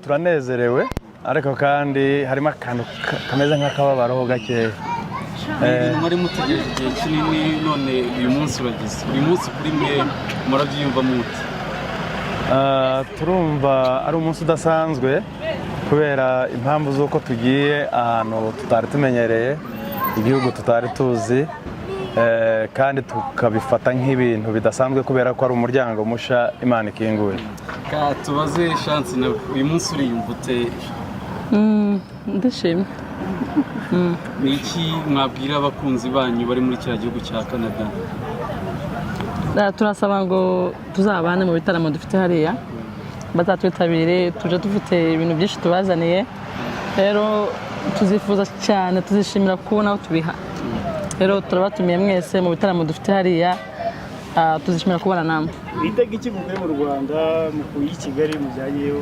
Turanezerewe, ariko kandi harimo akantu kameze nk'akababaro ho gakeya. Ni ibintu mwari mutegereje igihe kinini, none uyu munsi urageze. Uyu munsi kuri mwe murabyiyumva mute? Turumva ari umunsi udasanzwe kubera impamvu z'uko tugiye ahantu tutari tumenyereye, igihugu tutari tuzi, kandi tukabifata nk'ibintu bidasanzwe kubera ko ari umuryango musha Imana ikinguye. Ka tubaze Chance nawe, uyu munsi uriyumva ute? Ndishimye. Ni iki mwabwira abakunzi banyu bari muri kiriya gihugu cya Canada? Turasaba ngo tuzabane mu bitaramo dufite hariya, bazatwitabire. Tuje dufite ibintu byinshi tubazaniye. Rero tuzifuza cyane, tuzishimira kubona aho tubiha. Rero turabatumiye mwese mu bitaramo dufite hariya. Tuzishimira kubana namwe. Bitega iki muvuye mu Rwanda, mukuye i Kigali mujyanyeyo?